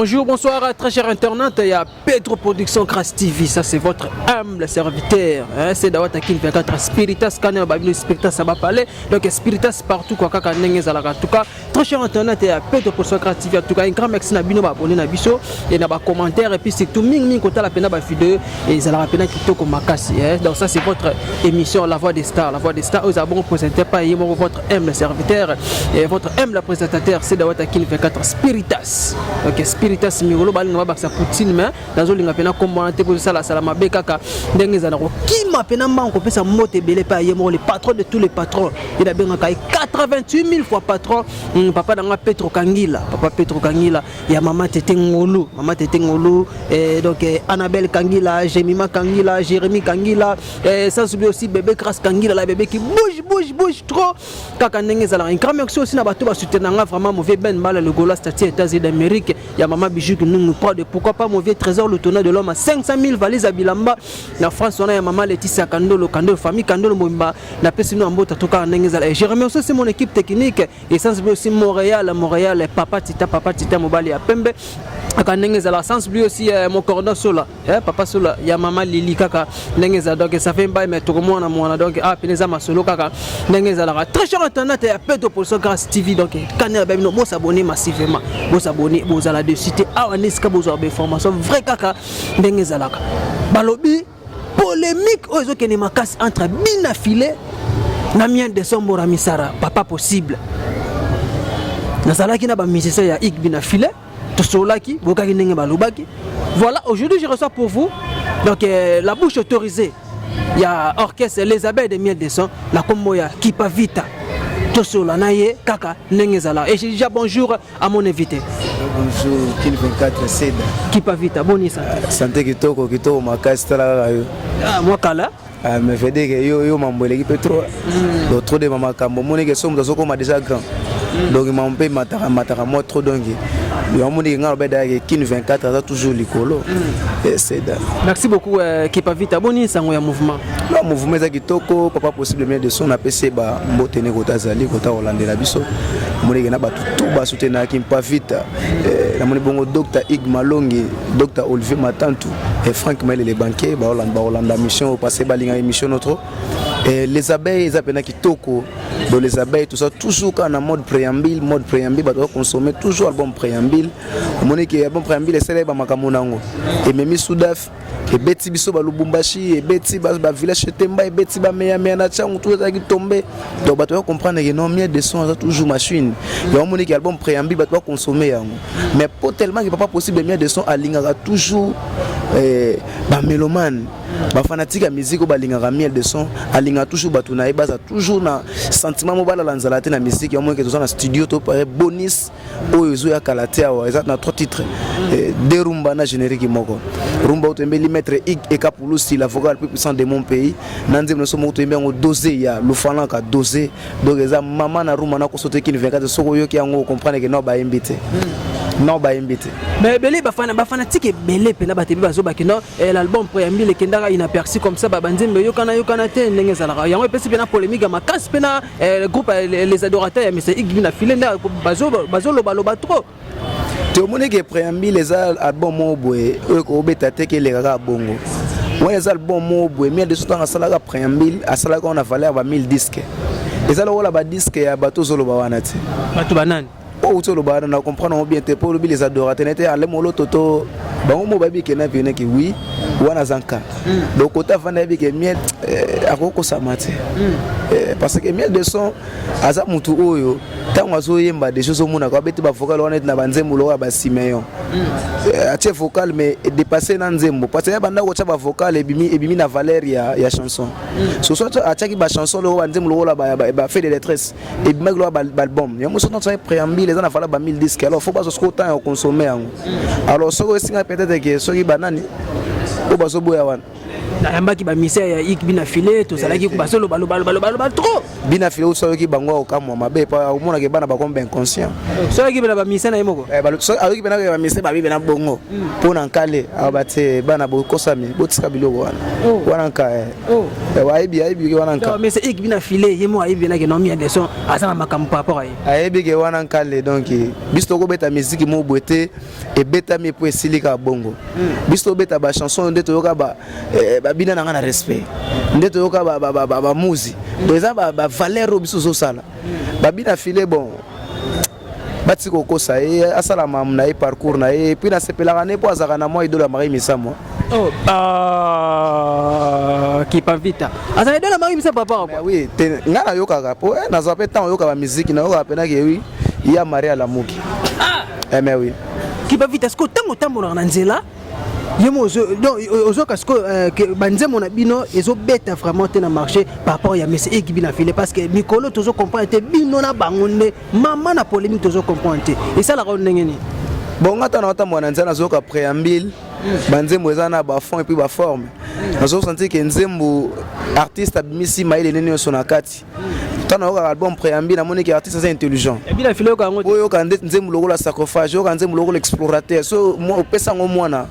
Bonjour, bonsoir, très cher internaute. Il y a Pedro Production Grâce TV. Ça, c'est votre humble serviteur. Hein, c'est Dawata Kin 24 Spiritas, Kana, Babino Spiritas, ça va parler. Donc, Spiritas partout, quoi, kaka, ndenge ezalaka. En tout cas, très cher internaute, il y a Pedro Production Grâce TV. En tout cas, un grand merci na bino, ba abonné na biso et na ba commentaire. Et puis, surtout, mingi, mingi, kota la pena ba vidéo. Et ça la pena kitoko makasi. Hein. Donc, ça, c'est votre émission La Voix des Stars. La Voix des Stars, vous avez présenté par votre humble serviteur et votre humble présentateur, c'est Dawata Kin 24 Spiritas. Ok, Spiritas Migolo, balinga babakisa Poutine, mais nazolinga mpena kombo wana te kosalasala mabe kaka ndenge ezala kokima mpena mbango kopesa mbote ebele mpe aye moko le patron de tous les patrons, ye nabengaka ye 88 000 fois patron, papa na nga Petro Kangila, papa Petro Kangila ya mama Tete Ngolu, mama Tete Ngolu, donc Annabelle Kangila, Jemima Kangila, Jérémy Kangila, sans oublier aussi bébé Grâce Kangila, la bébé qui bouge, bouge, bouge trop kaka ndenge ezalaka. Un grand merci aussi na bato basoutenir nga vraiment, mauvais Ben Mbala le Gola statut États-Unis d'Amérique ya mama Bijou Nungu Prod, pourquoi pas mauvais Trésor le tonneau de l'homme à 500 000 valises à bilamba na France wana ya mama Laetitia Kandolo, Kandolo famille Kandolo Mbomba, na pesi no mbota to kaka ndenge ezala. Et je remercie aussi mon équipe technique et sans oublier aussi Montréal, Montréal, papa Tita, papa Tita mobali ya pembe kaka ndenge ezala, sans oublier aussi mon cordon Sola, papa Sola ya mama Lili kaka ndenge ezala. Donc ça fait mbai mais tokomona mwana, donc ah pene eza masolo kaka ndenge ezalaka. Très cher internaute ya Pedro Production Grâce TV, donc kanela babino bosabonner massivement, bosabonner, bozala dessus te. Awa nde esika bozwa bainformation vrai kaka ndenge ezalaka. Balobi polémique oyo ezokende makasi entre Bina File na Mien de Sombora Misara, papa possible. Nazalaki na bamusicien ya ik Bina File, tosololaki, bokaki ndenge balobaki. Voilà, aujourd'hui je reçois pour vous donc la bouche autorisée ya orchestre Les Abeilles de Miel de Son na kombo ya Kipa Vita. Tosola na ye kaka ndenge ezala. Et je dis déjà bonjour à mon invité. Bonjour, Kin 24 Seda. Kipa Vita, boni santé? Santé kitoko, kitoko makasi, tala kaka yo. Ah, mwa kala. Ah, mais veut dire que yo yo mambo eleki mpe trop. Donc trop de makambo, omoni ke so moto azokoma déjà grand. Donc mambo mpe mataka mataka mwa trop, donc yango omoni ke ngai lobedaka Kin 24 aza toujours likolo. Eh, Seda. Merci beaucoup, Kipa Vita. Boni sango ya mouvement? Non, mouvement eza kitoko. Papa possible Miel de Son, napesi ye bambote ne kota azali kota kolandela biso. Omoni ke na bato tu basoutenaki Mpa Vita. Namoni bongo Dr Ig Malongi, Dr Olivier Matantu et Frank Maelele banquier baolanda mission oyo parce balingaka émission notre. Les abeilles eza mpena kitoko. Donc les abeilles, tout ça toujours kaka na mode préambule, mode préambule, bato bakonsommer toujours album préambule. Omoni ke album préambule esala ye bamakambo nango, ememi Sudaf, ebeti biso balubumbashi, ebeti bavillage Temba, ebeti bameyameya na ntiango tout ezalaki tombe. Donc bato bacomprendre ke non, Miel de Son aza toujours machine. Yango omoni ke album préambule bato bakonsommer yango, mais po tellement ke papa possible Miel de Son alingaka toujours bamélomane, bafanatique ya musique oyo balingaka Miel de Son, alingaka toujours bato na ye baza toujours na sentiment mo balala nzala te na musique. Yango moni ke toza na studio to bonus oyo ezoya kala te. Awa eza na trois titres, deux rumba na générique moko. Rumba oyo toyembeli maître Ig Ekapulusi, la vocal plus puissant de mon pays, na nzembo nyonso moko toyembi yango dose ya lufalanka dose. Donc eza mama na rumba na koso te Kini 24. Soki oyoki yango, ocomprendre ke no bayembi te, non, bayembi te. Mais ebele bafanatike ebele mpena bato ebi bazobaki non, l'album préambule ekendaka inaperçu comme ça, banzembe eyokana yokana te ndenge ezalaka. Yango epesi mpena polémique ya makasi mpena groupe Les Adorateurs ya Mr Igbi na File nde bazolobaloba trop. Te, omoni ke préambule eza album moko boye oyo kobeta te ke elekaka bongo. Wana eza album moko boye. Miel de Son ntango asalaka préambule, asalaka wana valeur ba 1000 disque. Eza lokola badisque ya bato ozoloba wana te. Bato banani? Oyo uti oloba wana, na comprendre yango bien te, mpo olobi les adorateurs nete ale moloto to bango mo bayebi ke na veneki wi wana aza nka. Donc kota avanda yebi ke Miel akoki kosama te, parce que Miel de Son aza mutu oyo ntango azoyemba déjà ozomonaka abeti bavocal wana neti na banzembo lokola basimeon atie vocal mais edépasse na nzembo, parce que ya banda kotya bavocal ebimi, ebimi na valeur ya chanson. So atiaki bachanson lokola banzembo lokola bafait de détresse, ebimaki lokola baalbum. Yango so ntango préambule eza na valeur ba 1000 disque, alors faut bazwa sikoyo temps ya koconsommer yango. Alors soki osinga peut-être ke soki banani oyo bazoboya wana. Nayambaki bamusiciens ya ik bina file, tozalaki bazolobalobalobaloba trop. Bina file oso ayoki bango, akokamwa mabe pa omonaka bana bakomi bainconscient. Soki bena bamusiciens na ye moko. Ayoki mpena bamusiciens babi bena bongo mpo na nkale awa batie bana bokosami, botika biloko wana. Wana nka ayebi, ayebi wana nka. Mais c'est ik bina file ye moko ayebi benake no Miel de Son aza na makambo par rapport a ye. Ayebi ke wana nkale. Donc biso tokobeta miziki moko boye te, ebetami epo esili kaka bongo. Biso tobeta bachanson nde toyoka babina na nga na respect, nde toyoka bamuzi. Donc eza bavaleur oyo biso ozosala babina file. Bon, batika kokosa ye, asala mamu na ye, parcours na ye. Et puis nasepelaka ne mpo azalaka na mwa idole ya Marie Misamwa. Oh, ah, Kimpa Vita azala idole ya Marie Misamwa, papa? Mais oui, te ngai nayokaka mpo nazwa mpe ntango oyoka bamiziki, nayokaka mpenaki ewi ya Marie alamuki. Eh, mais oui. Kimpa Vita, sikoyo ntango otambolaka na nzela ye mo, donc ozoka sikoyo banzembo na bino ezobeta vraiment te na marché par rapport ya mese ekibi na file, parce que mikolo tozocomprendre te, bino na bango nde mama na polémique, tozocomprendre te esalaka o ndenge nini. Bon, nga ntango naotambola na nzela, nazoyoka préambule, banzembo eza na bafond et puis baforme. Nazosentir ke nzembo artiste abimisi mayele nini nyonso na kati. Ntango nayokaka album préambule, namoni ke artiste aza intelligent. Ebina file oyoka yango te. Oyoka nde nzembo lokola Sarcophage, oyoka nzembo lokola Explorateur. So opesa yango mwana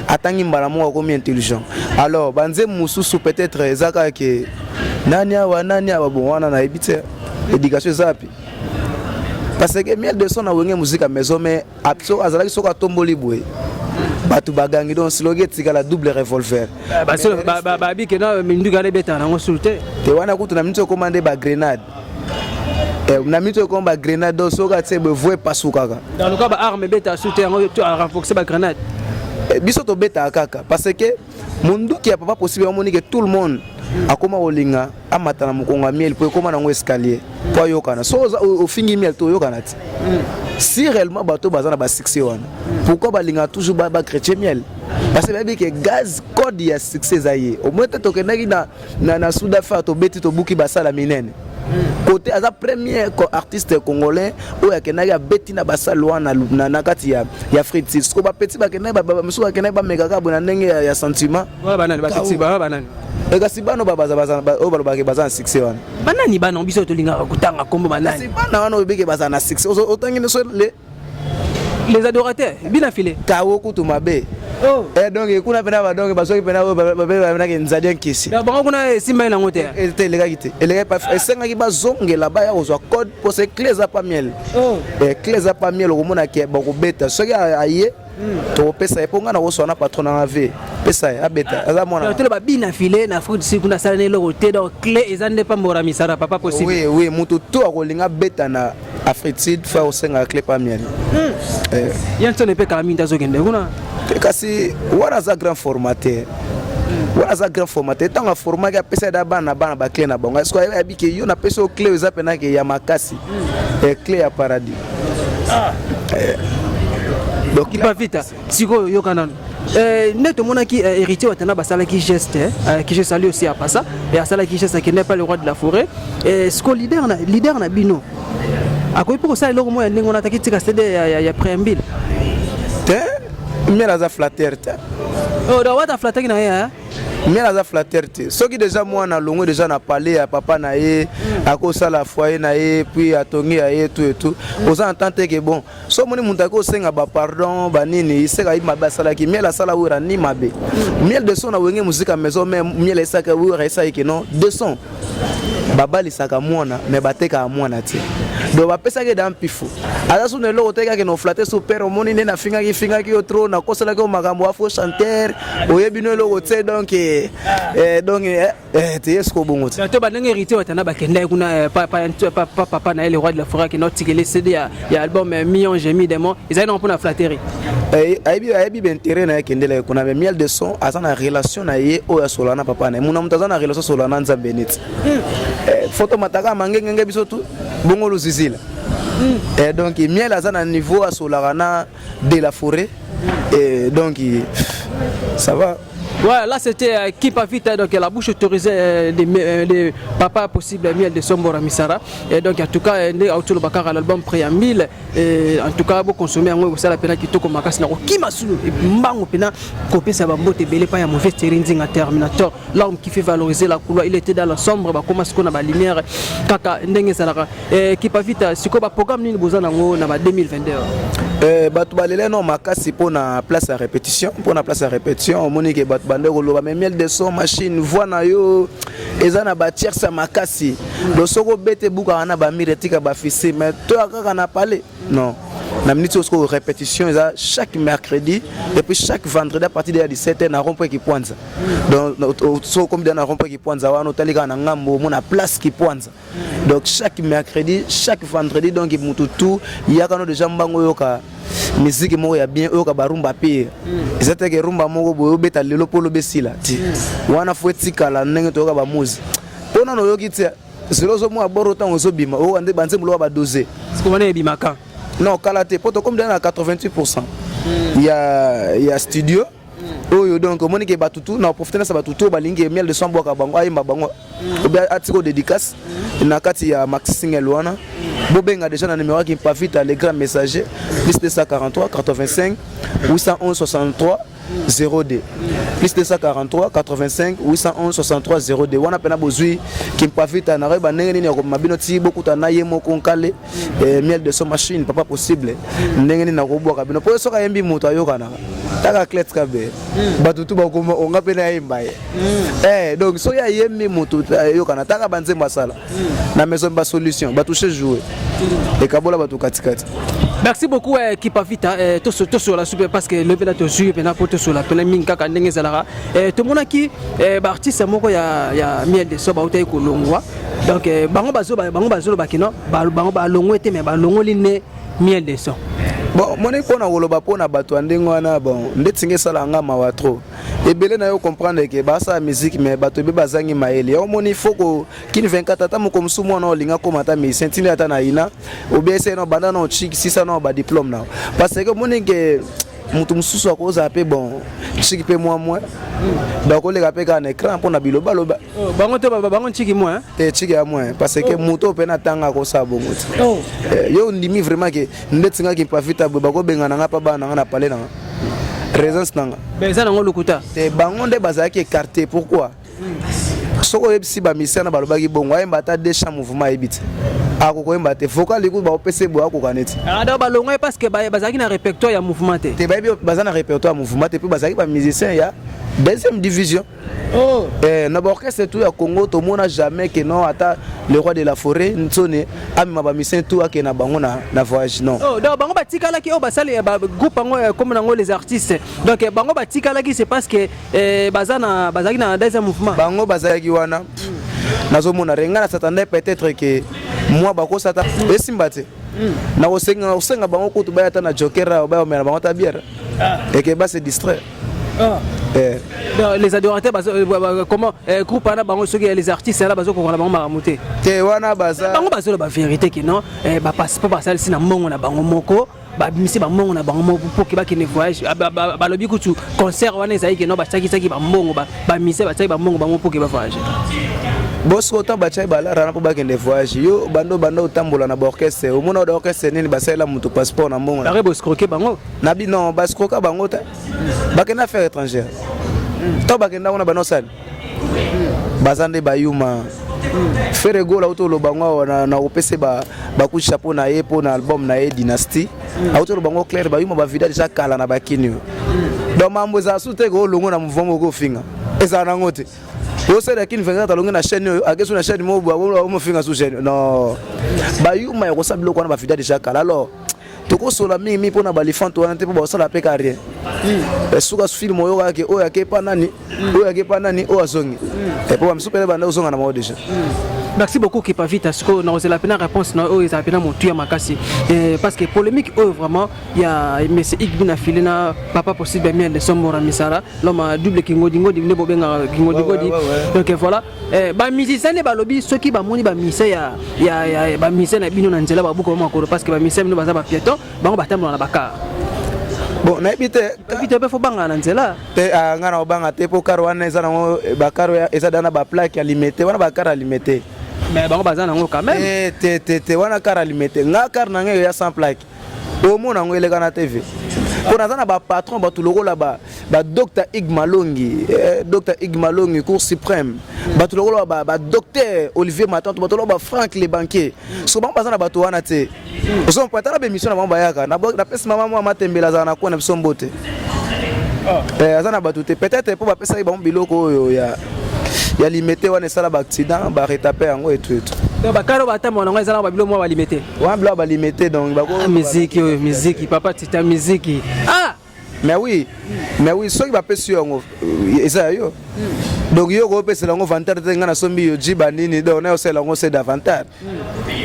atangi mbala moko, akomi intelligent. Alors banzembo mosusu peut-être eza kaka ke nani awa, nani awa. Bon, wana nayebi te éducation eza wapi, parce que Miel de Son na Wenge Musica Maison, mais azalaki soki atomboli boye, bato bagangi. Donc silogi etikala double revolver. Babi ke na minduki wana ebetaka nango sulu te. Te, wana kutu na miniti okóma nde bagrenade, na miniti okóma bagrenade. Donc soki atie boye, vo epasukaka. Dans le cas baarme ebetaka sulu te, yango renforcer bagrenade. Biso tobetaka kaka parce que monduki ya papa possible, omoni ke tout le monde akóma kolinga amata na mokongo ya Miel mpo ekóma nango escalier mpo ayokana. So ofingi Miel te, oyokana te. Si réellement bato baza na basuccès wana, pourquoi balingaka toujours bachrétien Miel? Parce que bayebi ke gaz code ya succès eza ye. Au moins te tokendaki na Sud Afrique, tobeti, tobuki basala minene. Côté aza premier artiste congolais oyo akendaki abeti na basale wana na kati ya Afrique. Siko bapeti bakendaki, mosusu bakendaki bamekaka boye na ndenge ya sentiment. Banani bapeti banani? Kasi bana oyo balobaka baza na succès wana. Banani bana? Biso tolingaka kotanga nkombo banani. Kasi bana wana oyebike baza na succès, otangi nyonso. Les adorateurs bina file. Kawo kutu mabe. Oh. Donc kuna mpena badonk bazwaki mpena oyo babenaki nzadi ya nkisi. Bango kuna esimbai nango te. Te, elekaki te, elekaki. Esengaki bazongela, baya kozwa code mpo se clé eza pa Miel. Clé eza pa Miel. Okomona ke bakobeta soki aye, tokopesa ye mpo ngai nakoswa na patron nanga ve pesa ye abeta, aza mwana. Tolo babina file na Afrique du Sud kuna asala na eloko te. Donc clé eza nde pambora misala papa possible. Oui, moto to akolinga beta na Afrique Sud, fa osengaka clé pa Miel. Ye ntsone mpe kala mingi azokende kuna. Kasi wana aza grand formateur, wana aza grand formateur. Ntango aformaki, apesa da bana bana baclé na bango. Est-ce ayebi ke yo napesi yo clé eza mpenake ya makasi, clé ya paradis? Donc Kimpa Vita, sikoyo yoka nano nde tomonaki héritier Watana basalaki geste que je salue aussi. Apasa et asalaki geste, akende pas le roi de la forêt. Siko leader na bino akoki mpe kosala eloko moko ya ndenge wana, ataki tika CD ya préambule? Te, Miel aza flatteur te. Oh, donc wata flattaki na ye? Miel aza flatteur te. Soki déjà mwana alongwe déjà na palais ya papa na ye, akosala foyer na ye, puis atongi ya ye, tout et tout, oza na temps te ke bon. So omoni moto aki osenga bapardon banini, iseka ayebi mabe asalaki. Miel asala Wera ni mabe. Miel de Son na Wenge Musica Maison, mais Miel esaka Wera esaki ke non, de son babalisaka mwana mais batekaka mwana te. Donc bapesaki da mpifu, aza su na eloko te kaka na oflatter su père. Omoni nde nafingaki fingaki yo trop, nakosalaki yo makambo afo chanteur, oyebi no eloko te. Donc te ye siko bongo te. To bandenge héritier Watana bakendaki kuna papa na ye le roi de la forêt akenda otikele CD ya album Mi-ange Mi-démon, ezali nango mpona flatterie. Ayebi baintérêt na ye akendelaki kuna. Mais Miel de Son aza na relation na ye oyo asolana na papa na ye. Muna moto aza na relation asolana na Nzambe neti foto mataka mangengenge biso tu bongo luzizila. Donc Miel aza na niveau asolaka na de la forêt, donc ça va. Ouais, là c'était Kimpa Vita, donc la bouche autorisée de Papa Possible Miel de Sombora Misara. Et donc en tout cas, nde autolo bakara l'album Préambule. Et en tout cas, bo consommer yango osala pena kitoko makasi na kokima sulu mbango pena kopesa bambote ebele pa ya mauvais terrain nzinga Terminator, l'homme qui fait valoriser la couleur. Il était dans la sombre, bakoma sikoyo na balumière kaka ndenge ezalaka. Kimpa Vita, sikoyo baprogramme nini boza nango na ba 2022? Bato balela no makasi mpona place ya répétition. Mpona place ya répétition, omoni ke bato bande koloba: "Mais Miel de Son, machine, voix na yo eza na batierce ya makasi, donc soki obete ebukaka na bamire, etika bafisi." Mais toya kaka na pale non na minute oyo. Sikoyo répétition eza chaque mercredi et puis chaque vendredi à partir de 17h na rond-point Kipwanza. Donc soki okomi deja na rond-point Kipwanza wana, otali kaka na ngambo, omona place Kipwanza. Donc chaque mercredi, chaque vendredi, donc mutu tu yaka no déjà mbango, oyoka musique moko ya bien, oyoka barumba pire. Eza teke rumba moko boye obeta lelo mpo oloba esila ti wana, fo etikala ndenge toyoka bamuzi mpo nano oyoki ti zelo ozomona boro ntango ozobima, oyoka nde banzembo loka badose. Sikoyo wana ebimaka? Non, kala te, mpo tokomi deja na 88 ya studio oyo. Donc omoni ke bato tu na profite nasa bato tu oyo balingi Miel de Son bwaka bango, ayemba bango obi atika dédicace na kati ya maxi single wana, bobenga déjà na numéro yaki Mpavita, le grand messager, +243 85 811 63 02, +243 85 811 63 02. Wana mpena bozwi Kimpavita na koyeba ndenge nini ya komema bino ti bokuta na ye moko nkale, Miel de Son, machine, Papa Possible, ndenge nini nakobwaka bino, mpo soki ayembi moto ayokanaka taka clet kabe bato tu bakoma onga mpe nayemba ye. Donc soki ayembi moto ayokana taka banzembo asala na maison basolution batouche joue ekabola bato katikati. Merci beaucoup, Kimpa Vita. Tosola super parce que lobi na tozwi mpena mpo tosola mpena mingi kaka ndenge ezalaka. Tomonaki baartiste moko ya Miel de Son bautaki kolongwa. Donc bango bazolobaki no bango balongwe te, mais balongoli ne Miel de Son. Bon, moni mpona koloba mpona bato ya ndenge wana, bon, ndeti nge esala nga mawa trop. Ebele na yo comprendre ke basala musique, mais bato ebe bazangi mayele. Yango moni faut ko kini 24 ata moko mosusu mwana olinga koma ata musicien, tindi ata na ina obia ese no banda na ochiki sisa na badiplôme na, parce que omoni ke moto mosusu akozala mpe bon chiki mpe mwa mwa bakoleka mpe kaka na écran mpona bilobaloba. Bango te, bango ntiki mwa? Te, chiki ya mwa, parce que moto oyo mpe na ntanga akosala bongo te. Yo ondimi vraiment ke ndeti nga Kimpavita boye bakobenga na nga mpa bana na nga na pale na nga présence na nga? Eza nango lokuta. Te, bango nde bazalaki écarté. Pourquoi? Soki oyebisi bamisien na balobaki bongo, ayemba ata deux chants mouvement ayebi te, akokoyemba te. Vocal ekuti baopesa boye, akoka neti. Donc balongwa parce que bazalaki na répertoire ya mouvement te? Te, bayebi baza na répertoire ya mouvement te, mpe bazalaki bamusicien ya deuxième division. Oh. Na baorchestre tout ya Congo, tomona jamais ke non, ata le roi de la forêt ntsone amema bamusicien tout ake na bango na voyage, non. Oh, donc bango batikalaki oyo basali groupe yango comme nango les artistes. Donc bango batikalaki, c'est parce que baza na bazalaki na deuxième mouvement. Bango bazalaki wana, nazomona renga na s'attendait peut-être ke moi bakosata esimba te. Na kosenga bango kutu baya ata na joker awa, baya omela bango ata bière eke base distraire. Eh. Donc, les adorateurs comment groupe wana bango soki les artistes là bazokokola bango makambo te? Te, wana baza Bango bazoloba vérité ke non, bapasseport basalisi na mbongo na bango moko, babimisi bambongo na bango moko mpo ke bakende voyage. Balobi kutu concert wana ezali ke non, batiakisaki bambongo, bamise batiaki bambongo bango mpo ke bavoyage. Bosiko ntango batiaki balara na mpo bakende voyage, yo bando banda otambola na baorchestre, omona oda orchestre nini basalela moto passeport na mbongo? Bare boescroquer bango. Na bi non, baescroquer bango te. Bakende affaire étrangère to bakenda kuna banosali baza nde bayuma. Ferre Gola auti oloba ngo awa na kopesa bacoup chapeau na ye mpo na album na ye Dynastie. Auti oloba ngo clair, bayuma bavida déjà kala na bakini oyo. Donc mambo ezala su te koolongo na mouvement moko ofinga, ezala nango te. Osala kini 24 alongi na chaîne oyo, ake su na chaîne moko boye omofinga su chaîne. Non, bayuma ya kosala biloko wana bavida déjà kala. Alors tokosola mingi mpona balifante wana te, mpo bakosala mpe ka rien. Suka film oyo kaka oyo ake epa nani, oyo ake epa nani, oyo azongi, po bamisu pene banda ozonga na bango déjà. Merci beaucoup, Kimpa Vita. Sikoyo nakozela mpena réponse na oyo ezala mpena motu ya makasi, parce que polémique oyo vraiment ya monsieur Igbi na file na Papa Possible Miel de Sombora Misara, l'homme à double kingodingodi nde bobengaka kingodingodi. Donc voilà, bamusicien nde balobi soki bamoni bamusicien ya bamusicien na bino na nzela, babuka ba makolo, parce que bamusicien bino baza bapiéton, bango batambola na bacar. Bon, nayebi te. Vite mpe fo bangana na nzela. Te, ah, ngai na kobanga te, mpo car wana eza nango bacar eza da na baplaque ya limete wana, bacar ya limete. Mais bango baza nango quand même. Te, te, te, te, wana car ya limete. Nga car na ngai eya sans plaque, omona yango eleka na TV, mpo naza na bapatron, bato lokola badocteur Ig Malongi, Dr Ig Malongi, Cour suprême, bato lokola badocteur Olivier Matanto, bato lokola baFrank le banquier. So bango baza na bato wana te. Ozompo ata na bémission na bango bayaka, napesi mama mwa Matembela, azala na kona biso mbote. Aza na bato te, peut-être mpo bapesaki bango biloko oyo ya limete wana, esala baaccident, baretape yango etu etu. Donc bacar batambola nango eza na babilo mwa balimete. Wana biloko balimete, donc bako Ah, miziki oyo, miziki, papa Tita, miziki, ah. Mais oui, mais oui, soki bapesi yo yango, eza ya yo. Donc yo koopesela yango vantard te. Ngai nasombi yoji banini, donc nayo osala yango c'est davantage.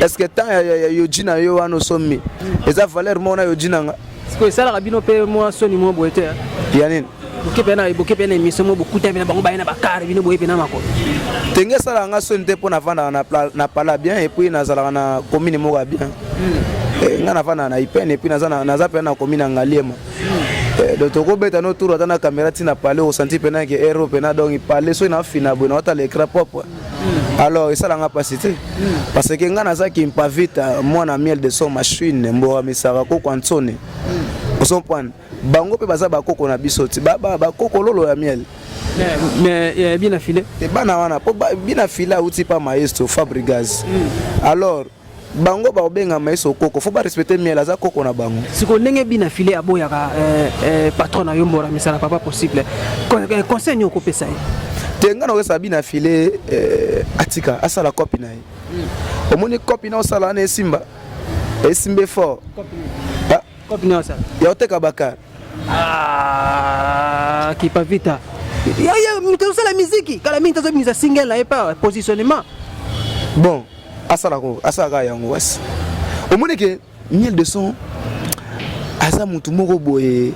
Est ce que temps ya yoji na yo wana osombi eza valeur moko na yoji na nga? Sikoyo esalaka bino mpe mwa soni mwa boye te? Ya nini? Boke mpe na émission mo bokuta mpe na bango, baye na bacar, bino boye mpe na makolo. Tenge esalaka nga soni te, mpo navandaka na pala bien, et puis nazalaka na commune moko ya bien. Nga navandaka na Ipene, et puis naza mpe na commune ya Ngaliema. Donc tokobeta no tour ata na caméra ntina pale, osanti mpena ke ero mpena. Donc pale, soki nafina boye, naotala écran propre. Alors esalanga mpasi te, parce que nga naza Kimpa Vita, mwana Miel de Son, machine mbora misaka koko Antsone. Ozomprendre, bango mpe baza bakoko na biso ti bakoko lolo ya miel. Mais bien affilé. Te, bana wana, mpo bina file auti pa maestro Fabrigas. Alors bango bakobenga maestro koko, fo barespecte miel, aza koko na bango. Sikoyo ndenge bina file aboyaka patron na yo Mbora Misala, papa possible, conseil nini okopesa ye? Te, nga na okosala bina file, atika asala kopi na ye. Omoni kopi na osala wana, esimba, esimbe fort. Ah, kopi nini osala? Ya oteka bacar. Ah, Kipa Vita, moto osala miziki kala mingi, tazobimisa single na ye pa positionnement. Bon, asalaka, asalaka yango wasi. Omoni ke Miel de Son aza motu moko boye,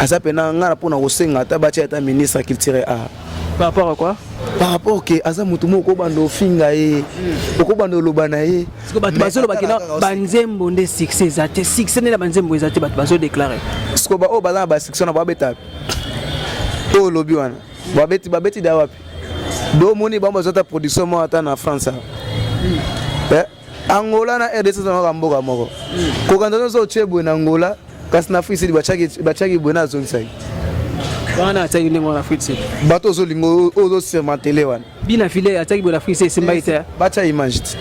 aza mpena nga na mpona kosenga ata batia ata ministre ya culture art. Par rapport à quoi? Par rapport ke aza motu moko, okobanda ofinga ye, okobanda oloba na ye. Siko bato bazolobaki na banzembo nde succès eza te, succès nde na banzembo eza te, bato bazodéclare. Siko baoyo baza na basuccès na babeta oyo olobi wana, babeti, babeti da wapi? Do omoni bango bazwa ata production moko ata na France awa. Angola na RDC ezalaka mboka moko. Kokanda nyonso otie boye na Angola, kasi na Afrique Sud batiaki boye na azongisaki. Wana atiaki ndenge wana Afrique Sud? Bato ozolinga oyo ozosermantele wana. Bina file atiaki boye na Afrique Sud, esimbaki te. Batya image te.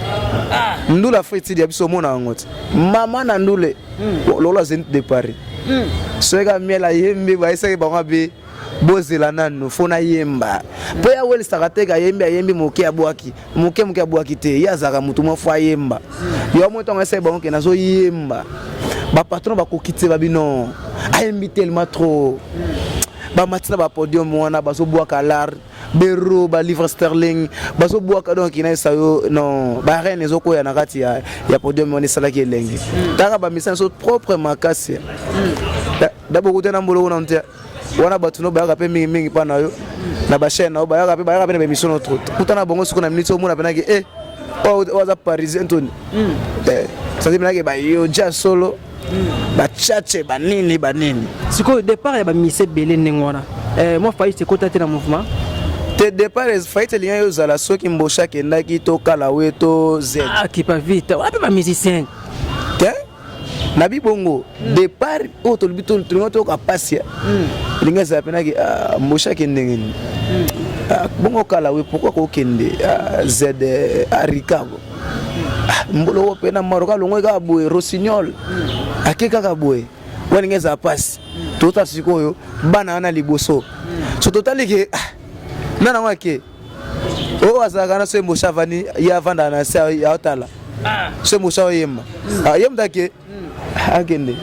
Ndula Afrique Sud ya biso, omona yango te. Mama na ndule lokola Zénith de Paris. Soki ka miel ayembi, bayesaki bango abe bozela nanu, fo nayemba, mpo ye awelisaka te. Kayembi, ayembi moke, abwaki moke moke, abwaki te. Ye azalaka motu mwa fo ayemba. Yo mo ntango esali bango ke nazoyemba, bapatron bakoki te, babino ayembi tellement trop, bamati na bapodium wana, bazobwaka lar bero, balivre sterling bazobwaka. Donc nayesa yo non, bareine ezokwea na kati ya podium wana, esalaki elenge kaka bamisa nyonso propre makasi. D'abord kuta na mboloko na te wana, bato no bayaka mpe mingimingi mpa na yo na bachaîne na yo, bayaka mpe, bayaka mpe na baémission no trop. Kuta na bango sikoyo na minute, omona mpenaki e oyo aza parisien toni santi mpenaki bayoja solo, bachache, banini banini. Sikoyo départ ya bamise ebele ndenge wana, mwa faillite ekota te na mouvement? Te, départ faillite elingaki ozala soki Mbosha akendaki to Kalawe to Z. Ah, Kipa Vita, wana mpe bamusicien. Te, na bibongo départ oyo tolobi, tolinga toyoka pasi, elingi ezala mpenaki Mbosha akende ndenge nini bongo Kalawe pourquoi kokende Z Ricardo Mboloko mpe na Maroc, alongoi kaka boye, Rossignol ake kaka boye, walingi ezala mpasi. Totala sikoyo bana wana liboso, so totali ke na nango ake oyo azalaka na so Mbosha avandi, ye avandaka na se, aotala so Mbosha oyemba, ye moto ake akende.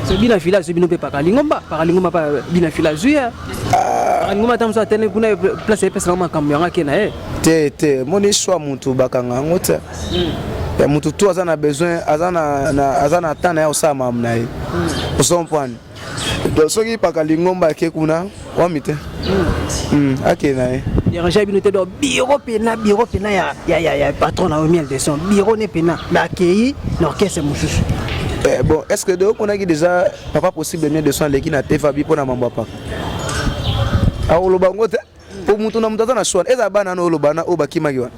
So bina fila azwi bino mpe paka lingomba, paka lingomba pa bina fila azwi ya paka lingomba, ata mosu atene kuna place epesaka makambo yango, ake na ye. Te, te, moni choix mutu bakanga yango te. Ya mutu tu aza na besoin, aza na temps na ye, osala makambo na ye, ozomprendre. Donc soki paka lingomba ake kuna wami te, ake na ye. Dérange bino te? Donc bureau pena, bureau pena ya patron na yo Miel de Son, bureau ne pena, mais akei na orchestre mosusu. Eh, bon, est ce que de omonaki déjà papa possible miel de son aleki na te fabi mpo na mambo ya paka akoloba yango te mpo moto na moto aza na choix? Eza bana na oloba na oyo bakimaki wana,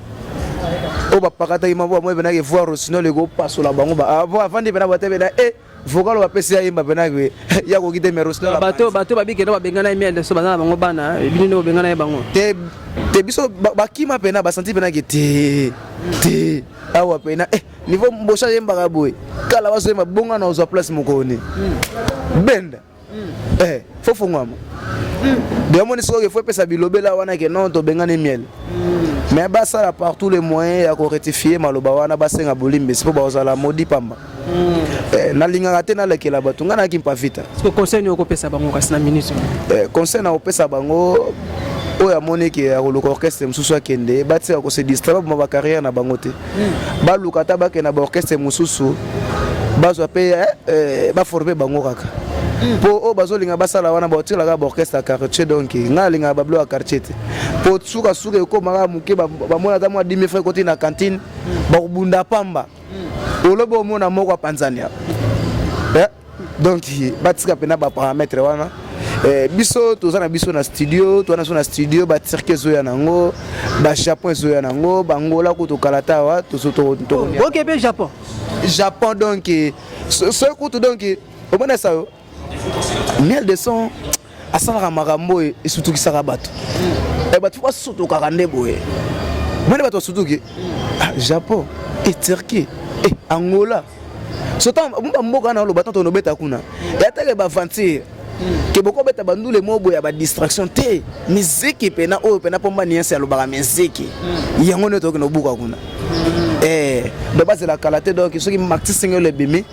oyo bapakataki mabo bamoi penaki voir rosinol ekopasola bango, avandi pena bate pena e vocal oyo bapesi ayemba penaki ya koki te, mais rosinol. Bato babikenda babengana ye miel de son, baza na bango bana, bino nde bobengana ye bango? Te te, biso bakima pena, basanti penaki te te awa pena niveau mbosha ayembaka boye, kala bazoyemba bonga na ozwa place mokoni benda fo fongwama de omoni soki fo epesa bilobela wana ke non, tobengani miel. Mais basala par tous les moyens ya korectifier maloba wana, basenga bolimbisi mpo bazala modi pamba. Nalingaka te nalekela bato, ngai nayaki mpavita. Conseil nini okopesa bango kasi na minute? Conseil na kopesa bango, oyo amoni ke akoluka orchestre mosusu, akende. Batika kose distraire, baboma bacarrière na bango te. Baluka ata bakende na baorchestre mosusu, bazwa mpe baforme bango kaka, mpo oyo bazolinga basala wana, baotikelaka baorchestre ya quartier. Donc ngai alingaka babilo ya quartier te, mpo sukasuka ekomaka moke, bamona ata mwa 10 francs ekoti na cantine, bakobunda pamba, olobi omona moko apanzania. Donc batika mpena baparamètre wana. Biso toza na biso na studio, toza na biso na studio. Baturquie ezoya nango, bajapon ezoya nango, bangola kutu tokala ta awa. Oke mpe Japon? Japon, donc soki kutu, donc omonesa yo miel de son asalaka makambo oyo esutukisaka bato. Bato fo basutukaka nde boye, moni bato basutuki. Japon e Turquie e Angola, so bamboka wana oloba tanto nobeta kuna, eyatake baaventure ke bokobeta bandule mo boye ya badistraction te. Miziki pena oyo pena mpo mbani yense alobaka miziki yango nde tokende obuka kuna. Donc bazela kala te. Donc soki maxi single ebimi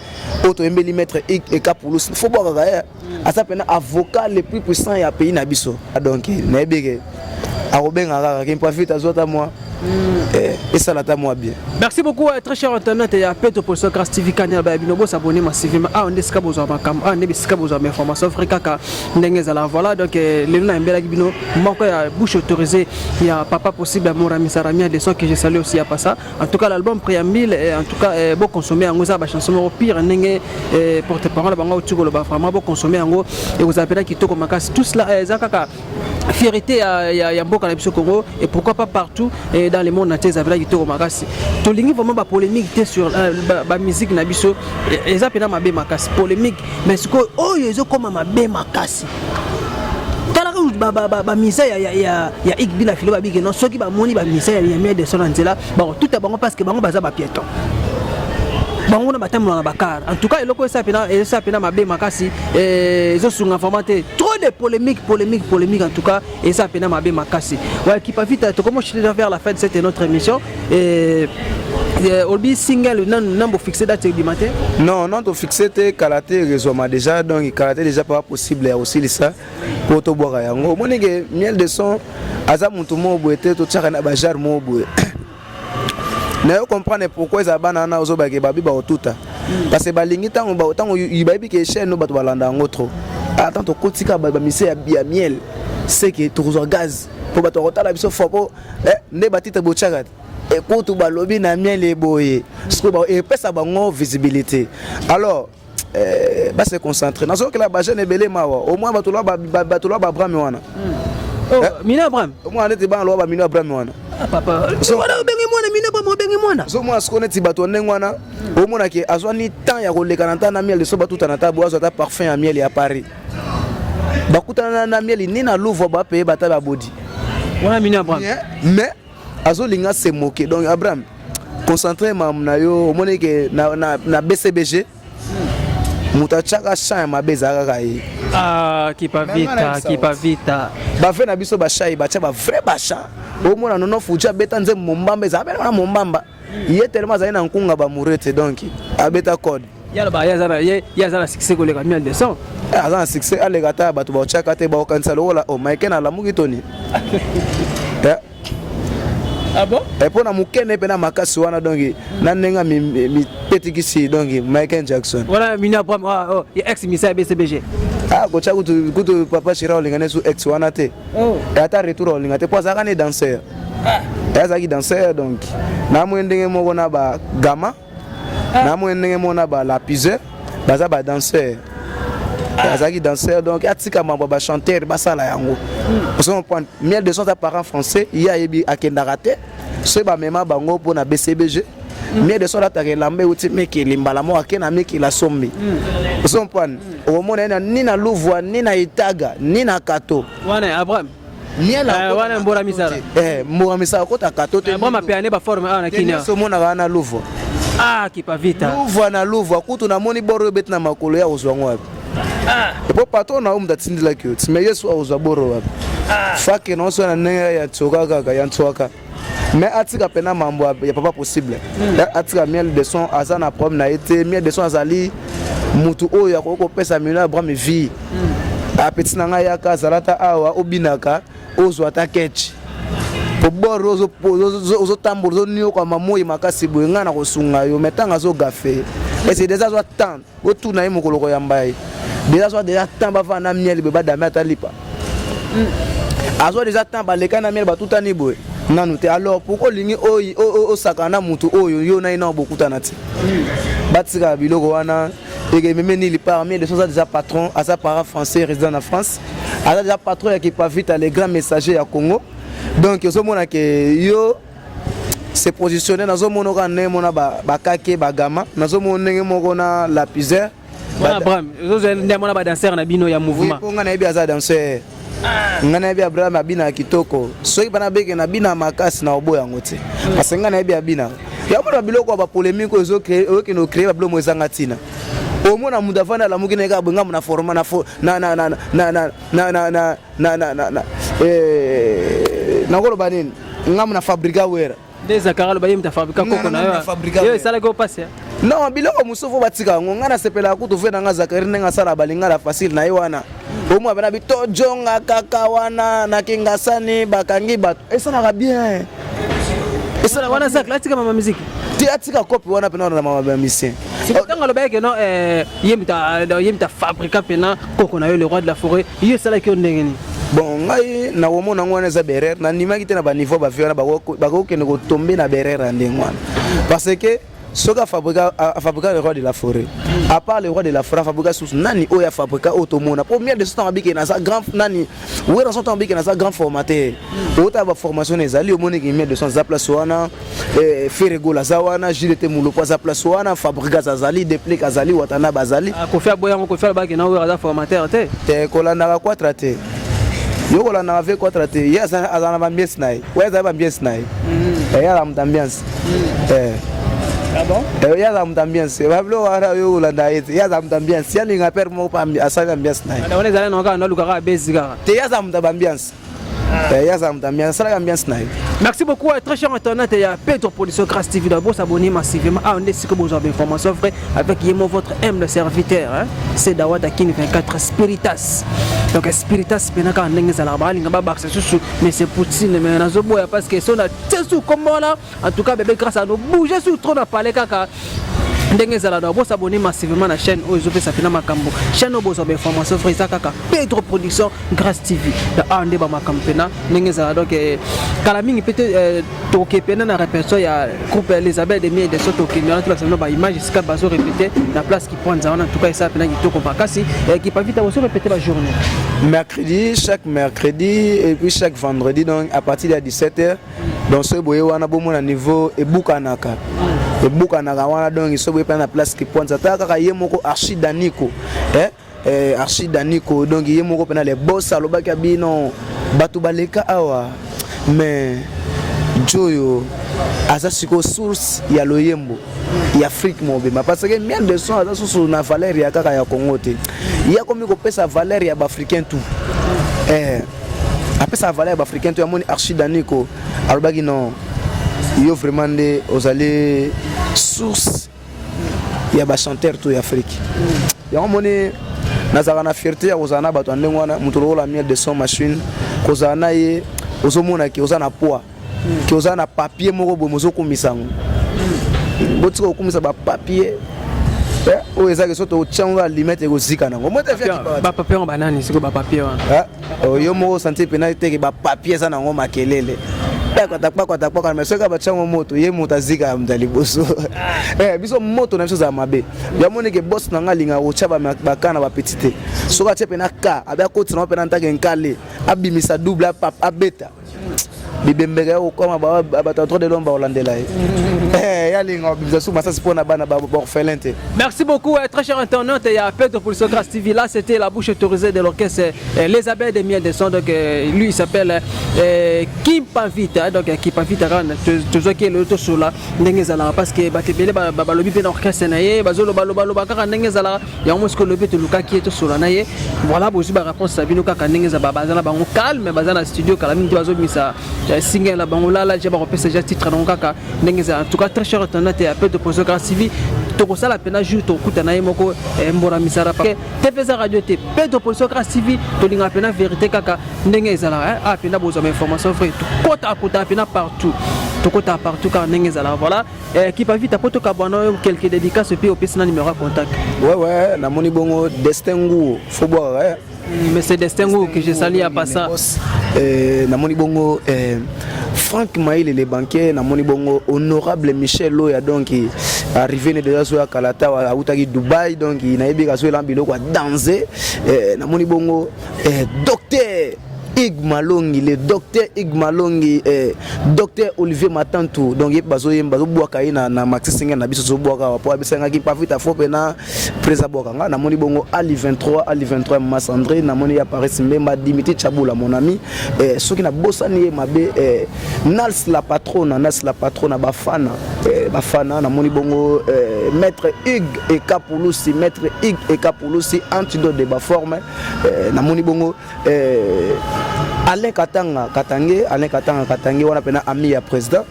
oyo toyembeli maître Ekapulus, fo bwakaka ye, aza pena avocat le plus puissant ya pays na biso. Donc nayebi ke akobenga kaka ke mpavite azwa ata mwa esala ata mwa bien. Merci beaucoup, très cher internaute ya Petro Production Grâce TV Kanya ba bino, bo s'abonner massivement. Ah, on esika bozwa makambo, ah nde bisika bozwa ma information vrai kaka ndenge ezala. Voilà, donc lelo na mbelaki bino moko ya bouche autorisée ya papa possible Moura Misaramia de son que je salue aussi ya passa. En tout cas, l'album préambule, en tout cas bo consommer yango, eza ba chanson moko pire ndenge porte parole bango auti koloba. Vraiment, bo consommer yango et vous appelez kitoko makasi. Tout cela eza kaka fierté ya mboka na biso Congo et pourquoi pas partout et dans le monde entier. Ezalaki kitoko makasi. Tolingi vraiment bapolémique te sur bamusique na biso, eza mpena mabe makasi polémique. Mais sikoyo oyo ezokóma mabe makasi, talaka bamisa ya Igbi na filo babike non, soki bamoni bamisa ya miel de son na nzela, bakotuta bango parce que bango baza bapiéton, bango kuna batambola na bacar. En tout cas, eloko esa pena mabe makasi, ezosunga vraiment te. Trop de polémique, polémique, polémique, en tout cas eza pena mabe makasi. Ouais, Kipa Vita, tokomo déjà vers la fin de cette notre émission et olobi single nanu bofixe date ebima te? Non, non, tofixe te, kala te ezwama déjà. Donc kala te déjà pas possible ya kosilisa mpo tobwaka yango. Omoni ke miel de son aza motu moko boye te, totiaka na bajare moko boye na yo comprendre pourquoi eza bana wana ozobake babi bakotuta, parce que balingi ntango bayebi ke chaîne oyo bato balanda yango trop. Atan tokotika bamise ya miel seke tokozwa gaz mpo bato bakotala biso fo mpo nde batitre botiaka te, ekutu balobi na miel eboye sikoyo epesa bango visibilité. Alors base concentré, nazokela bajeune ebele mawa. Au moins bato loa babrame wana. Mina Abraham. Omwana neti bana loa bamino Abraham wana. Papa wana obengi mwana Mina Abraham, obengi mwana. Ozomona sikoyo neti bato ndenge wana, omonake azwani temps ya koleka na ntan na miel so batuta na tabu, azwa ata parfum ya miel ya Paris, bakutana na miel ni na Louvre, bapeye bata babodi. Wana Mina Abraham. Mais azolinga se moke. Donc Abraham, concentré mamu na yo. Omoni ke na BCBG moto atiaka champ ya mabe ezala kaka ye. Ah, Kipa Vita, Kipa Vita. Bave na biso bashai batia bavrai bachamp. Omona nono fuji abeta nzembo mombamba, ezala bena wana mombamba ye tellement azali na nkunga bamoure te, donc abeta code. Yaloba ye aza na succès koleka miel de son. Aza na succès, aleka ata bato baotiaka te, baokanisa lokola o Mike na alamuki toni. Ah bon? Mpo na mokene mpe na makasi wana, donc na ndenge mipetikisi, donc Michael Jackson. Wana Mina Abraham, ah, oh, ya ex misa ya BCBG. Ah, kotya kutu kutu papa Shira olinga ne su ex wana te. Ata retour olinga te mpo azalaka ne danseur, azalaki danseur. Donc namoni ndenge moko na bagama, namoni ndenge moko na balapiseur. Baza ba danseur, azalaki danseur, donc atika mambo ya bachanteur, basala yango. Ozo comprendre? Miel de Son aza parent français, ye ayebi akendaka te. Soki bamema bango mpo na BCBG, Miel de Son alataka elamba euti mikili, mbala moko ake na mikili, asombi. Ozo comprendre? Okomona ye ni na Luvwa, ni na Itaga, ni na Kato. Wana Abraham. Miel Wana Mbora Misala. Mbora Misala akota Kato te. Abraham apeane baforme awa na Kini. Nyonso omonaka wana Luvwa. Ah, Kipavita. Luvwa na Luvwa kutu namoni boro oyo obeti na makolo ya kozwa yango wapi? Epo patron na yo moto atindelaki yo ti, mais yesu akozwa boro wapi? Fake na oso na ndenge ya tsoka kaka ya ntswaka, mais atika mpena mambo ya papa possible. Atika Miel de Son, aza na problème na ye te. Miel de Son azali mutu oyo akoki kopesa mino ya Abraham vie. Apeti na ngai, yaka azala ata awa, obinaka, ozwa ata ketch po bor ozotambola, ozoniokwama moi makasi boye, ngai na kosunga yo. Mais ntango azogafe ese déjà azwa temps, otuna ye mokolo koyamba ye, déjà azwa déjà temps bavanda na Miel boye, badame ata lipa, azwa déjà temps baleka na Miel, batutani boye nanu te. Alors pourquoi olingi osakana na mutu oyo yo na ye nao bokutana te? Batikaka biloko wana ekememe nili par Miel de Son aza déjà patron, aza parent français, résident na France, aza déjà patron ya Kipavita, le grand messager ya Congo. Donc ozomona ke yo se positionne, nazomona kaka ndenge mona bakake bagama, nazomona ndenge moko na lapisaire. Wana Abraham ozozwa nde amona badanser na bino ya mouvement. Mpo ngai nayebi aza danser, ngai nayebi Abraham abinaka kitoko. Soki bana beke na bina makasi na oboya yango te, parce que ngai nayebi abinaka. Yamona biloko ya bapolémique oyo ezokende ocréer babiloko mo ezanga ntina. Omona moto afandi, alamuki na ye kaka boye, ngambo na forma na na na na na na na na na na na na na nakoloba nini, ngambo na fabrika Wera. Nde Zakari aloba ye moto afabrika koko na yo, yo esalaki yo mpasi. Non, biloko mosusu fo batika yango. Ngai nasepelaka kutu ve na nga Zakari ndenge asala balingala facile na ye wana. Omwa bana bi tojonga kaka wana na Kingasani, bakangi bato, esalaka bien. Esalaka wana. Zakari atika mama musique. Te, atika kope wana mpena wana na mama bamusicien. Ntango alobaki ke non, ye moto afabrika mpena koko na yo, le roi de la forêt, yo esalaki yo ndenge nini? Bon, ngai nakomona yango wana eza berere. Nandimaki te na baniveau bavie wana bakokende kotombe na berere ya ndenge wana, parce que soki afabrika le roi de la forêt, à part le roi de la forêt, afabrika susu nani oyo afabrika oyo tomona? Po Miel de Son ntango abike naza grand nani, Wera Son ntango abike naza grand formateur, otala baformation na ezali, omoniki Miel de Son aza place wana, Ferre Gola aza wana, Gilles te Mulopo aza place wana, Fabregas azali, Deplick azali, Watanabe azali. Kofi aboyango. Kofi alobaki na oyo aza formateur te. Te, kolandaka Quatra te, yo kolandaka ve Quatra te. Ye aza na baambiance na ye, oyo azali baambiance na ye. Ye aza moto ambiance. Ye aza moto ambiance, babiloko wana yo kolanda ye te. Ye aza moto ambiance, ye alinga pere moko mpe asali ambiance na ye. Wana ezali na kaka nalukaka abesi kaka. Te, ye aza moto ya baambiance, ye aza moto ambiance, asalaka ambiance na ye. Merci beaucoup, très cher internaute ya Pedro Production Grâce TV. D'abord, s'abonner massivement. Ah, on est sûr que vous avez information vraie avec Yemo, votre humble serviteur. Hein? C'est Dawata King 24 Spiritas. Donc, Spiritas, penaka ndenge zala ba linga ba baksa susu, mais c'est Poutine, mais nazo boya parce que son a tsesu comme là. En tout cas, bébé grâce à nous bouger sur trop na palais kaka. Ndenge ezala na bosabonner massivement na chaîne oyo ezopesa mpena makambo, chaîne oyo bozwa bainformation vrai, eza kaka Pedro Production Grâce TV. Da awa nde bamakambo mpena ndenge ezala. Donc kala mingi mpe te toke pena na répétition ya groupe Elizabeth de Miel de Son. Tokende wana, tolakisa bino baimage esika bazo répété na place Kipwanza wana. En tout cas, esala mpena kitoko makasi. Kipavita, bozo répété bajournée? Mercredi, chaque mercredi et puis chaque vendredi, donc à partir de 17h. Donc soki boye wana, bomona niveau ebukanaka, ebukanaka wana. Donc soki boye mpena na place Kipwanza, tala kaka ye moko Archi Daniko, eh? Archi Daniko, donc ye moko mpena le boss alobaki ya bino bato baleka awa, mais joyo aza sikoyo source ya loyembo ya Afrique mobimba, parce que Miel de Son aza susu na valeur ya kaka ya Congo te, ye akomi kopesa valeur ya baafricain tout. Apesaka valeur ya baafricain tout. Amoni Archi Daniko alobaki non, yo vraiment nde ozali source ya bachanteur to ya Afrique. Yango moni nazalaka na fierté ya kozala na bato ya ndenge wana. Moto lokola Miel de Son Machine, kozala na ye, ozomona ke oza na poids, ke oza na papier moko boye mozokumisa yango. Botika kokumisa bapapier oyo ezaki so totia yango limete ekozika nango. Bapapier yango banani sikoyo, bapapier wana? Yo moko osentir mpena teke bapapier eza nango makelele. Kpakwata kpakwata kpakwata, mais soki batiango moto, ye moto azika ya moto ya liboso. Biso moto na biso ezala mabe. Yamoni ke boss na nga alingaka kotya baka na bapeti te. Soki atie mpena ka abe akotisa nango mpena ntake nkale, abimisa double, abeta bibembeka ya kokoma bato ya droit de l'homme bakolandela ye. Yalinga babimisa su masasi mpona bana baorphelin te. Merci beaucoup, très cher internaute. Il y a Pedro pour Grâce TV. Là, c'était la bouche autorisée de l'orchestre Les Abeilles de Miel de Son. Donc, lui, il s'appelle Kimpa Vita. Donc, Kimpa Vita, toujours qui est le là, ndenge ezalaka, parce que bato ebele balobi mpe na orchestre na ye bazolobaloba kaka ndenge ezalaka. Yango mosiko lobi tolukaki ye, tosola na ye. Voilà, bozwi baréponse na bino kaka ndenge eza. Baza na bango calme, baza na studio kala mingi te, bazobimisa single na bango lala ja, bakopesa ja titre nango kaka ndenge ezala. En tout cas, très cher internaute ya Pedro Poso Grâce TV, tokosala mpena jour tokuta na ye moko mbona misala te eza radio te. Pedro Poso Grâce TV, tolingaka mpena vérité kaka ndenge ezalaka. Ah, mpena bozwa bainformation vrai. Tokota akota mpena partout, tokota partout kaka ndenge ezalaka. Voilà, Kimpa Vita, po tokabwana oyo, quelques dédicaces et puis opesi na numéro ya contact. Ouais, namoni bongo Destin Nguo, fo bwaka. Mais c'est Destin Nguo que je salue à passant. Namoni bongo Franck Maïle le banquier, namoni bongo honorable Michel Loya, donc arrivé ne déjà so ya kalata, autaki Dubaï, donc nayebi kaso elamba biloko ya danse. Namoni bongo docteur Ig Malongi, le docteur Ig Malongi, docteur Olivier Matantu, donc ye bazoyemba, bazobwaka ye na maxi single na biso, tozobwaka awa po abisangaki Pavita fo mpena presa bwaka nga. Namoni bongo Ali 23, Ali 23 Mas André, namoni ya Paris Mbemba, Dimitri Chabula, mon ami. Soki nabosani ye mabe, Nals la patrona, Nals la patrona, bafana, bafana. Namoni bongo maître Hugues Ekapulusi, maître Hugues Ekapulusi, antidote de baforme. Namoni bongo Alain Katanga Katange, Alain Katanga Katange wana mpena ami ya président.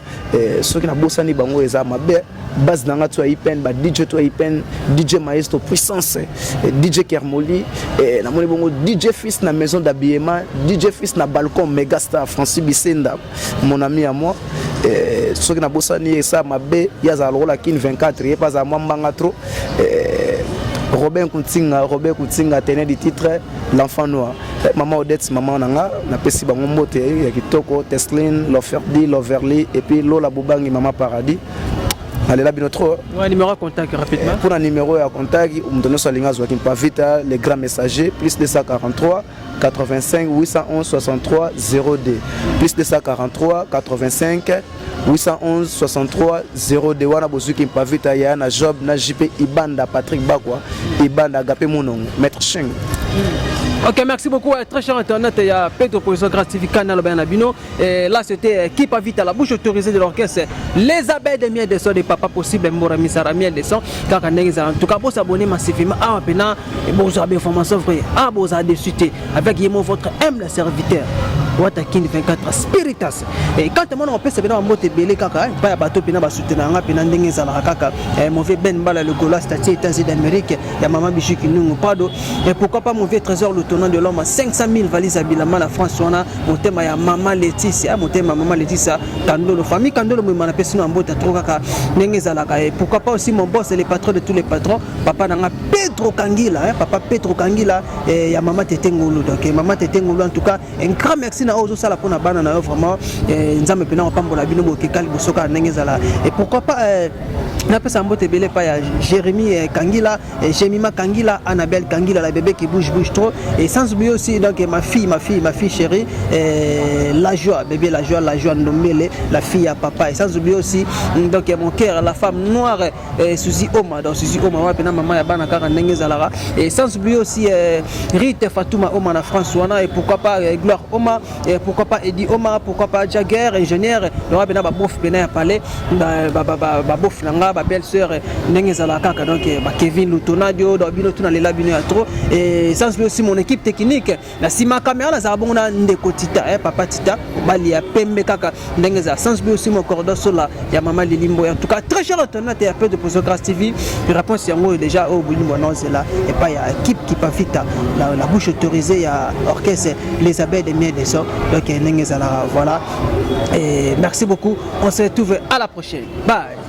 Soki nabosani bango eza mabe. Base na nga to ya ipen, ba DJ to ya ipen, DJ Maestro Puissance, DJ Kermoli. Namoni bongo DJ Fils na maison d'habillement, DJ Fils na balcon, Megastar Francis Bisenda, mon ami à moi. Soki nabosani esa mabe. Ye azala lokola Kin 24, ye mpe azala mwa mbanga trop. Robin Kutinga, Robin Kutinga, tenant du titre, l'enfant noir. Maman Odette, maman nanga, napesi bango mbote ya kitoko, Tesline, Loferdi, Loverly et puis Lola Bubangi, maman Paradis. Nalela bino trop. Ouais, numéro de contact rapidement. Pour un numéro ya contact, moto nyonso alingi azwaki Mpavita, le grand messager, plus 243 85 811 63 02, plus 243 85 811 63 02. Wana bozwiki Mpavita ya na Job na JP Ibanda, Patrick Bakwa Ibanda, Agape Monongo, maître Cheng. Ok, merci beaucoup, très cher internaute. Il y a Pedro Position Grâce TV, Canal Benabino. Et là, c'était Kimpa Vita, la bouche autorisée de l'orchestre Les Abeilles de Miel de Son de Papa Possible, Mora Misara Miel de Son. Car en tout cas, vous s'abonner massivement. Ah, maintenant, bon, vous avez information vraie. Ah, vous avez dessus avec Yemo, votre humble serviteur. Watakin 24 Spiritas. Et quand on opesa pena mbote ebele kaka epai ya bato pena basoutenanga pena ndenge ezalaka kaka, mauvais Ben Mbala le Gaulois, statut États-Unis d'Amérique, ya mama Bijou Kinungu Prado. Et pourquoi pas mon vieux Trésor, le tournant de l'homme, 500 000 valises à bilamba la France wana, motema ya mama Laetitia, motema ya mama Laetitia Kandolo, famille Kandolo moyema, napesi no mbote trop kaka ndenge ezalaka. Et pourquoi pas aussi mon boss, le patron de tous les patrons, papa nanga Pedro Kangila, hein, papa Pedro Kangila, ya mama Tete Ngulu. Donc mama Tete Ngulu, en tout cas un grand merci na oyo ozosala mpona bana na yo vraiment. Nzambe mpena kopambola bino bokeka liboso kaka ndenge ezala. Et pourquoi pas napesa mbote ebele epai ya Jérémie Kangila, Jemima Kangila, Annabelle Kangila, la bébé qui bouge bouge trop. Et sans oublier aussi donc ma fille, ma fille, ma fille chérie, la joie, bébé la joie, la joie Ndombele, la fille à papa. Et sans oublier aussi donc mon cœur, la femme noire, Suzy Oma, donc Suzy Oma wana pena maman ya bana kaka ndenge ezalaka. Et sans oublier aussi Rite Fatouma Oma na France wana. Et pourquoi pas Gloire Oma, et pourquoi pas Eddie Oma, pourquoi pas Jagger ingénieur, donc pena babof pena ya palais, babof na nga, ba belle sœur ndenge ezalaka kaka. Donc ba Kevin Lutonadio, donc bino tuna lela bino ya trop. Et sans oublier aussi mon équipe technique na nsima caméra, nazala bongo na ndeko Tita, papa Tita obali ya pembe kaka ndenge ezala. Sans oublier aussi mon cordon sola ya mama Lilimbo. En tout cas, très cher internaute ya peu de Poso Grâce TV, réponse yango déjà oyo bolimbo naozela epai ya équipe Kimpa Vita, la bouche autorisée ya orchestre Les Abeilles de Miel de Son. Donc ndenge ezalaka, voilà, et merci beaucoup, on se retrouve à la prochaine, bye.